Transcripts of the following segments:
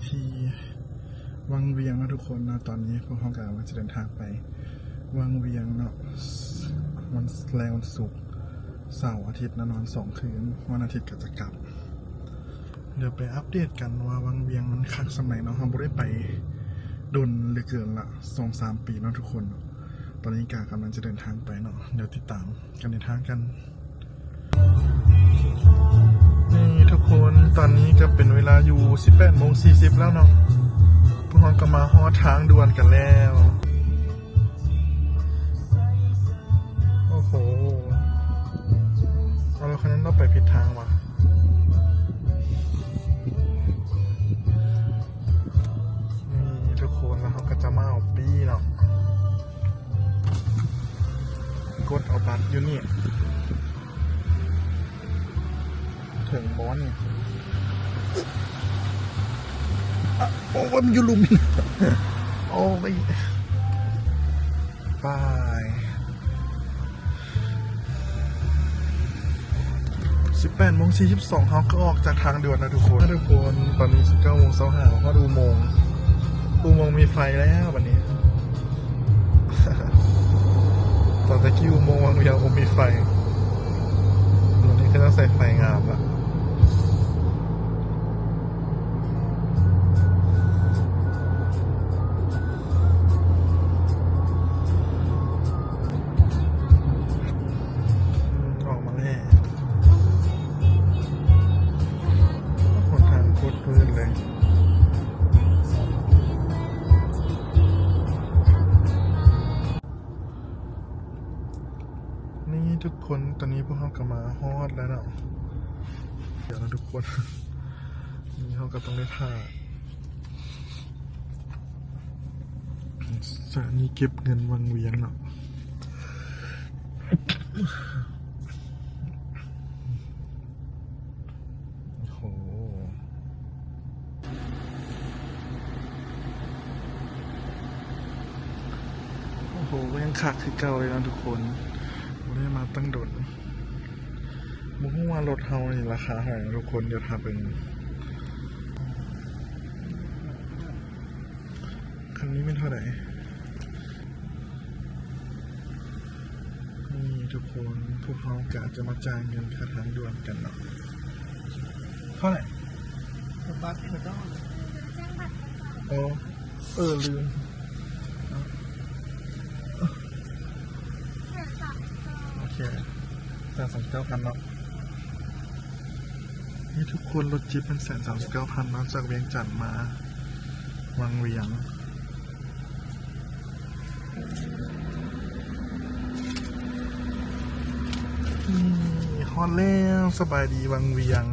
ທີ່ວັງວຽງເນາະທຸກຄົນເນາະ. ຕອນນີ້ພວກເຮົາກະກຳລັງຈະເດີນທາງໄປວັງວຽງເນາະ ວັນ ແລງວັນສຸກ ເສົາ ອາທິດນະ ນອນສອງຄືນ ວັນອາທິດກະຈະກັບ. ດຽວໄປອັບເດດກັນວ່າວັງວຽງມັນຄັກສ່ຳໃດເນາະ. ເຮົາບໍ່ໄດ້ໄປດົນເຫຼືອເກີນລະ ສອງສາມປີເນາະທຸກຄົນ. ຕອນນີ້ກະກຳລັງຈະເດີນທາງໄປເນາະ. ດຽວຕິດຕາມການເດີນທາງກັນ. ນີ້ທຸກຄົນ ຕອນນີ້ກະເປັນເວລາຢູ່ສິບແປດໂມງສີ່ສິບແລ້ວເນາະ. ພວກເຮົາກະມາຮອດທາງດ່ວນກັນແລ້ວ. ໂອ້ໂຫ ເອົາ ແລ້ວຄັນນັ້ນເຮົາໄປຜິດທາງຫວາ. ນີ້ທຸກຄົນ ແລ້ວເຮົາກະຈະມາເອົາປີ້ເນາະ ກົດເອົາບັດຢູ່ນີ້. ເຖິງບໍ່ນີ້? ໂອ້ຍ ມັນຢູ່ລຸ່ມ. ໂອ້ຍ ໄປ ສິບແປດໂມງສີ່ສິບສອງ ເຮົາກະອອກຈາກທາງດ່ວນແລ້ວທຸກຄົນ. ທຸກຄົນ ຕອນນີ້ສິບເກົ້າໂມງຊາວຫ້າ ຮອດອຸໂມງ ອຸໂມງມີໄຟແລ້ວບັດນີ້. ຕອນຕະກີ້ອຸໂມງວັງວຽງບໍ່ມີໄຟ ດຽວນີ້ເຂົາເຈົ້າໃສ່ໄຟງາມລະ. ອອກມາແລ້ວ ຫົນທາງໂຄດມືດເລີຍ. ນີ້ທຸກຄົນ ຕອນນີ້ພວກເຮົາກະມາຮອດແລ້ວເນາະ. ດຽວນະທຸກຄົນ ນີ້ເຮົາກະຕ້ອງໄດ້ຖ້າ ສະຖານີເກັບເງິນວັງວຽງເນາະ. ໂອ້ໂຫ ໂອ້ໂຫ ກະຍັງຄັກຄືເກົ່າເລີຍເນາະທຸກຄົນ. ບໍ່ໄດ້ມາຕັ້ງດົນ ບໍ່ຮູ້ວ່າລົດເຮົານີ້ລາຄາເທົ່າໃດເນາະທຸກຄົນ. ດຽວຖ້າເບິ່ງ ຄັນນີ້ແມ່ນເທົ່າໃດ? ນີ້ທຸກຄົນ ພວກເຮົາກະຈະມາຈ່າຍເງິນຄ່າທາງດ່ວນກັນເນາະ. ເທົ່າໃດ? ບັດເຂົາເຈົ້າ ໂອ້ ເອີ ລືມ. ໂອເຄ ແສນສາມສິບເກົ້າພັນເນາະ. ນີ້ທຸກຄົນ ລົດຈິບເປັນແສນສາມສິບເກົ້າພັນເນາະ ຈາກວຽງຈັນມາວັງວຽງ. ນີ້ ຮອດແລ້ວ ສະບາຍດີວັງວຽງ.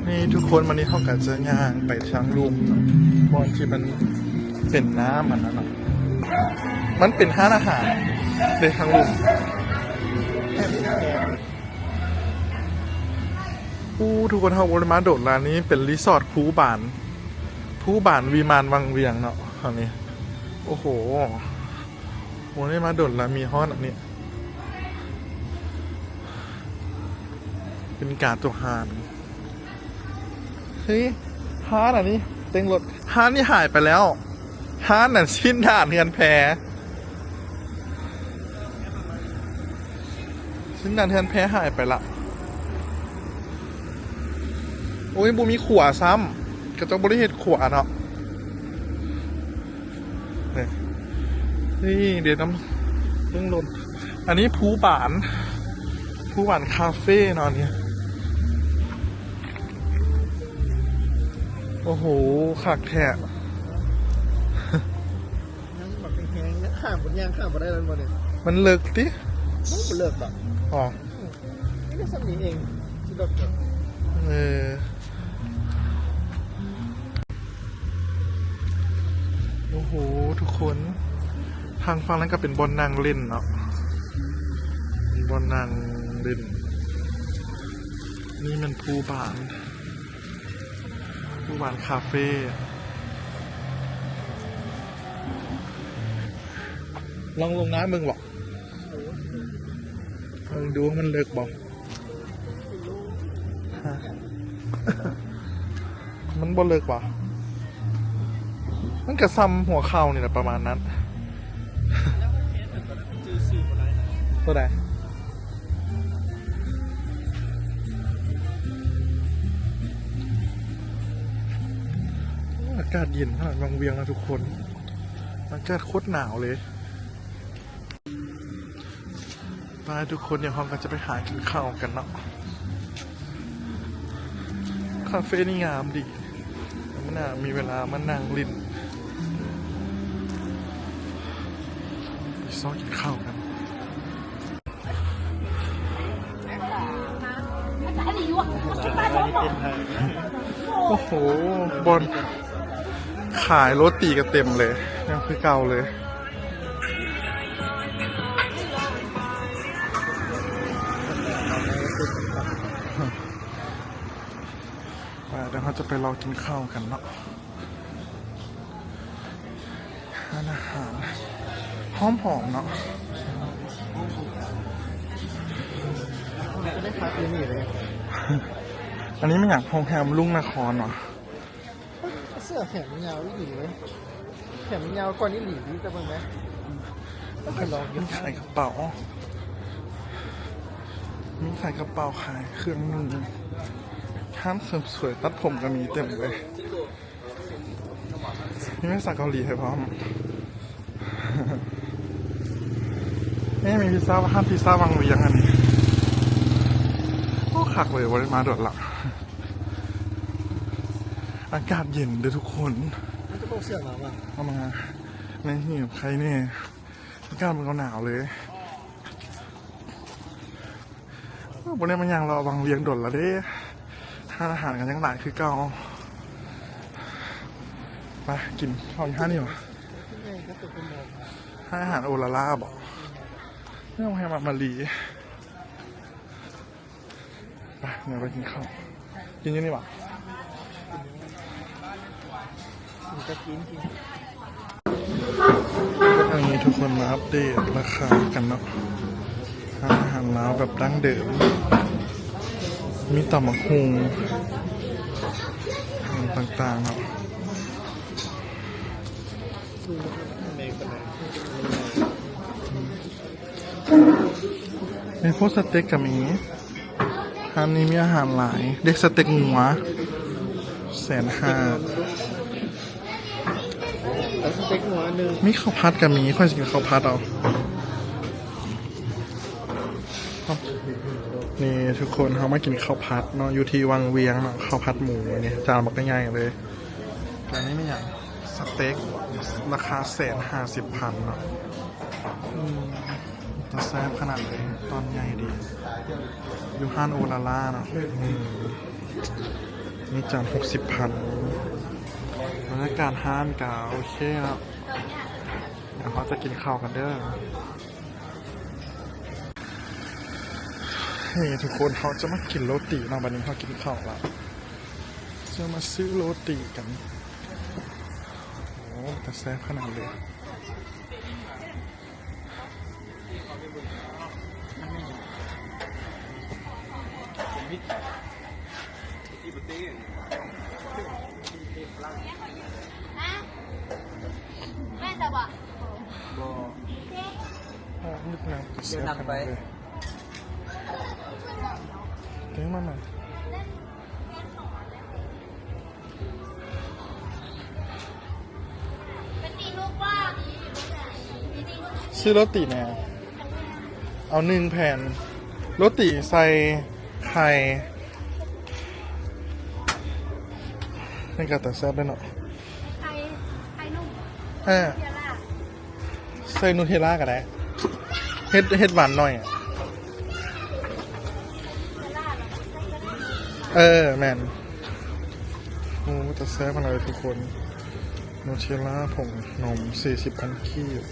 ນີ້ທຸກຄົນ ວັນນີ້ເຮົາກະຈະຍ່າງໄປທາງລຸ່ມເນາະ ບ່ອນທີ່ມັນເປັນນ້ຳອັນນັ້ນເນາະ. ມັນເປັນຮ້ານອາຫານເດ້ທາງລຸ່ມ. ໂອ້ ທຸກຄົນ ເຮົາບໍ່ໄດ້ມາດົນລະ. ນີ້ເປັນຣີສອດພູບານ ພູບານວິມານວັງວຽງເນາະ ອັນນີ້. ໂອ້ໂຫ ບໍ່ໄດ້ມາດົນລະ ມີຮອດອັນນີ້ ເປັນການໂຕຮານ. ເຮີ້ຍ ຮ້ານອັນນີ້ ເຕັງລົດ ຮ້ານນີ້ຫາຍໄປແລ້ວ. ຮ້ານອັນ ຊີ້ນດາດເຮືອນແພ ຊີ້ນດາດເຮືອນແພຫາຍໄປລະ. ໂອ້ຍ ບໍ່ມີຂົວຊ້ຳ ເຂົາເຈົ້າບໍ່ໄດ້ເຮັດຂົວເນາະ. ນີ້ ນີ້ເດ ນ້ຳເຄື່ອງລົດ. ອັນນີ້ພູບານ ພູບານຄາເຟເນາະນີ້. ໂອ້ໂຫ ຄັກແທ້. ຍັງບັກແຮງໆ ຍັງຂ້າມ ຍັງຂ້າມບໍ່ໄດ້ແລ້ວບໍ່ນີ້? ມັນເລິກຕິ? ໂອ້ ບໍ່ເລິກດອກ. ອໍ ນີ້ກໍສ່ຳນີ້ເອງ ຊິເລິກດອກ. ເອີ ໂອ້ໂຫ ທຸກຄົນ ທາງຝັ່ງນັ້ນກະເປັນບ່ອນນັ່ງຫຼິ້ນເນາະ ເປັນບ່ອນນັ່ງຫຼິ້ນ. ນີ້ແມ່ນພູບານ ພູບານຄາເຟ. ລອງລົງນ້ຳເບິ່ງເບາະ ເບິ່ງດູມັນເລິກບໍ່. ຮະ ມັນບໍ່ເລິກຫວາ? ມັນກະຊ່ຳຫົວເຂົ່ານີ້ແຫຼະ ປະມານນັ້ນ. ໂຕໃດ? ອາກາດເຢັນຂະໜາດວັງວຽງນະທຸກຄົນ, ອາກາດໂຄດໜາວເລີຍ. ໄປທຸກຄົນ, ດຽວເຮົາກະຈະໄປຫາກິນເຂົ້າກັນເນາະ. ຄາເຟນີ້ງາມດີ, ມື້ໜ້າມີເວລາມານັ່ງຫຼິ້ນ ໄປຊອກກິນເຂົ້າກັນ. ໂອ້ໂຫ ບ່ອນຂາຍໂຣຕີກະເຕັມເລີຍ, ຍັງຄືເກົ່າເລີຍ. ໄປ ດຽວເຮົາຈະໄປລໍກິນເຂົ້າກັນເນາະ. ຮ້ານອາຫານຫອມໆເນາະ. ອັນນີ້ແມ່ນຫຍັງ? ໂຮງແຮມລຸງນະຄອນຫວາ? ເສື້ອແຂນຍາວອີ່ຫຼີເວີຍ, ແຂນຍາວກ່ອນອີ່ຫຼີ. ແຕ່ເບິ່ງແມ ຕ້ອງໄປລອງຢູ່. ມີຂາຍກະເປົາ, ມີຂາຍກະເປົາ, ຂາຍເຄື່ອງນຸ່ງ, ຮ້ານເສີມສວຍຕັດຜົມກະມີເຕັມເລີຍ. ມີແມ່ສາວເກົາຫຼີໃຫ້ພ້ອມ. ນີ້ມີພິຊຊ່າ, ຮ້ານພິຊຊ່າວັງວຽງອັນນີ້. ໂອ້ ຄັກເລີຍ, ບໍ່ໄດ້ມາດົນລະ. ອາກາດເຢັນເດີ້ທຸກຄົນ. ມັນຈະບໍ່ເສື້ອມາຫວາ? ເອົາມາ ໃນຫີບໄຄແນ່. ອາກາດມັນກະໜາວເລີຍ. ບໍ່ໄດ້ມາຍ່າງເລາະວັງວຽງດົນລະເດ້, ຮ້ານອາຫານກະຍັງຫຼາຍຄືເກົ່າ. ໄປກິນເຂົ້າຢູ່ຮ້ານນີ້ຫວາ? ຮ້ານອາຫານໂອລາລາບໍ? ໂຮງແຮມອາມາຣີ. ໄປ ດຽວໄປກິນເຂົ້າ. ກິນຢູ່ນີ້ຫວາ? ກິນກະກິນ ກິນ. ອັນນີ້ທຸກຄົນມາອັບເດດລາຄາກັນເນາະ. ຮ້ານອາຫານລາວແບບດັ້ງເດີມ, ມີຕຳບັກຫຸ່ງ ຕ່າງໆເນາະ. ມີພວກສະເຕັກກະມີ. ຮ້ານນີ້ມີອາຫານຫຼາຍເດ້, ສະເຕັກງົວ ແສນຫ້າ. ເອົາສະເຕັກງົວອັນໜຶ່ງ. ມີເຂົ້າຜັດກະມີ, ຂ້ອຍຊິກິນເຂົ້າຜັດເອົາ. ນີ້ທຸກຄົນ, ເຮົາມາກິນເຂົ້າຜັດເນາະ ຢູ່ທີ່ວັງວຽງເນາະ. ເຂົ້າຜັດໝູນີ້ ຈານບັກໃຫຍ່ເລີຍ. ແລ້ວນີ້ແມ່ນຫຍັງ? ສະເຕັກ ລາຄາແສນຫ້າສິບພັນເນາະ. ອືມ ຕາແຊບຂະໜາດເລີຍ, ຕອນໃຫຍ່ດີ. ຢູ່ຮ້ານໂອລາລາເນາະ. ອືມ ນີ້ຈານຫົກສິບພັນ. ບັນຍາກາດຮ້ານກະໂອເຄເນາະ. ດຽວເຮົາຈະກິນເຂົ້າກັນເດີ້. ເຮີ້ ທຸກຄົນ, ເຮົາຈະມາກິນໂຣຕີເນາະ. ບັດນີ້ເຮົາກິນເຂົ້າລະ, ຈະມາຊື້ໂຣຕີກັນ. ໂອ້ ຕາແຊບຂະໜາດເລີຍ. ແມ່ນຊະບໍ່? ບໍ່. ໂອ້ ນຶກນະ ແຊບຂະໜາດເລີຍ. ເດີມາ ມາ. ຊື້ໂຣຕີແດ່. ເອົາໜຶ່ງແຜ່ນ. ໂຣຕີໃສ່ໄຂ່. ນີ້ກະຕາແຊບເດ້ເນາະ. ໄຂ່ ໄຂ່ນຸ່ມ. ເອີ. ໃສ່ນູເທລລາກະໄດ້. ເຮັດ ເຮັດຫວານໜ້ອຍອະ. ເອີ ແມ່ນ. ໂອ້ ຕາແຊບຂະໜາດເລີຍທຸກຄົນ. ນູເທລລາ ຜົງນົມ ສີ່ສິບພັນກີບ.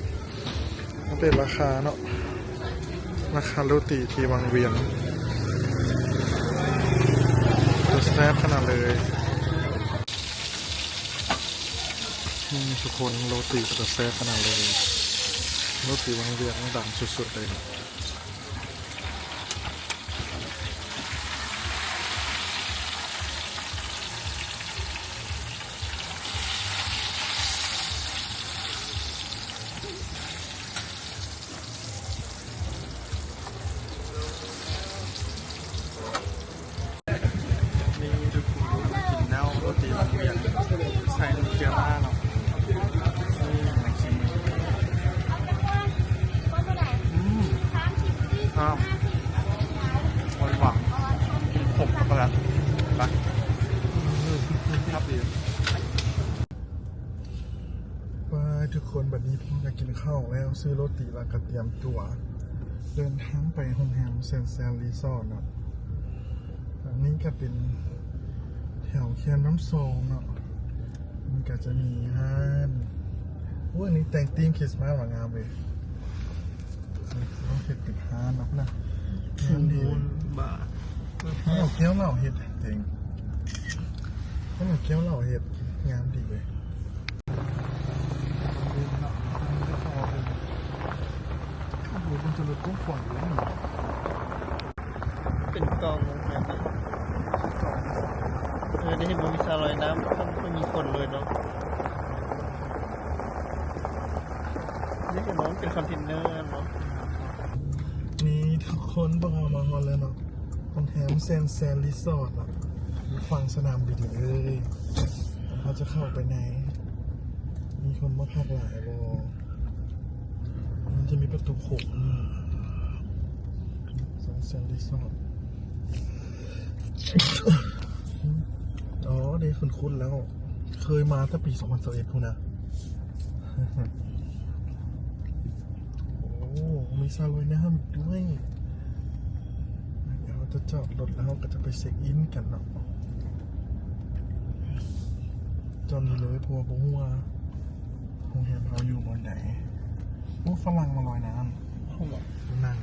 ອັບເດດລາຄາເນາະ. ລາຄາໂຣຕີທີ່ວັງວຽງ. ຕາແຊບຂະໜາດເລີຍ. ນີ້ທຸກຄົນ, ໂຣຕີເປັນຕາແຊບຂະໜາດເລີຍ. ໂຣຕີວັງວຽງດັງສຸດໆເລີຍ. ນີ້ທຸກຄົນ ມາກິນແລ້ວ ໂຣຕີຫຼັງວຽງ ໃສ່ໂນເທລລ່າເນາະ. ນີ້ ອືມ ອ້າວ ໂອ້ຍ ຫວັງ ຄົບຊັອກໂກແລັດ ໄປ ຄັບດີ. ໄປ ທຸກຄົນ ບັດນີ້ພວກເຮົາກໍກິນເຂົ້າແລ້ວ ຊື້ໂຣຕີ ແລ້ວກໍຕຽມຕົວເດີນທາງໄປໂຮງແຮມແຊນແຊນຣີສອດເນາະ. ອັນນີ້ກໍເປັນແຖວແຄມນ້ຳຊອງເນາະ ມັນກໍຈະມີຮ້ານ ໂອ້ຍ ອັນນີ້ແຕ່ງທີມຄຣິສມາສວ່າງາມເວີຍ. ເຮັດເປັນຮ້ານເນາະ ງາມດີເວີຍ. ເອົາແກ້ວເຫຼົ້າເຮັດເອງ ເອົາແກ້ວເຫຼົ້າເຮັດ ງາມດີເວີຍ. ໂອ້ໂຫ ມັນຈະລົດກວ້າງຂວາງຢູ່ນີ້ ເປັນກ່ອງໂຮງແຮມນະ. ເອີ ໄດ້ເຫັນວ່າມີສະລອຍນ້ຳ ມັນບໍ່ມີຄົນເລີຍເນາະ. ນີ້ເຫັນວ່າມັນເປັນຄອນເທນເນີເນາະ. ນີ້ທຸກຄົນ ພວກເຮົາມາຮອດແລ້ວເນາະ ໂຮງແຮມແຊນແຊນຣີສອດເນາະ ຢູ່ຝັ່ງສະໜາມບິນເລີຍ. ເຮົາຈະເຂົ້າໄປໃນ ມີຄົນມາພັກຫຼາຍບໍ່? ມັນຈະມີປະຕູໂຂງ ແຊນແຊນຣີສອດ. ອໍ ເດ້ ຄຸ້ນໆແລ້ວ ເຄີຍມາແຕ່ປີສອງພັນຊາວເອັດພຸ້ນນະ. ໂອ້ ມີສະລອຍນ້ຳອີກດ້ວຍ. ດຽວເຮົາຈະຈອດລົດ ແລ້ວເຮົາກໍຈະໄປເຊັກອິນກັນເນາະ ຈອດນີ້ເລີຍ ເພາະວ່າບໍ່ຮູ້ວ່າໂຮງແຮມເຮົາຢູ່ບ່ອນໃດ. ໂອ້ ຝຣັ່ງມາລອຍນ້ຳ ເຮົາວ່ານັ່ງ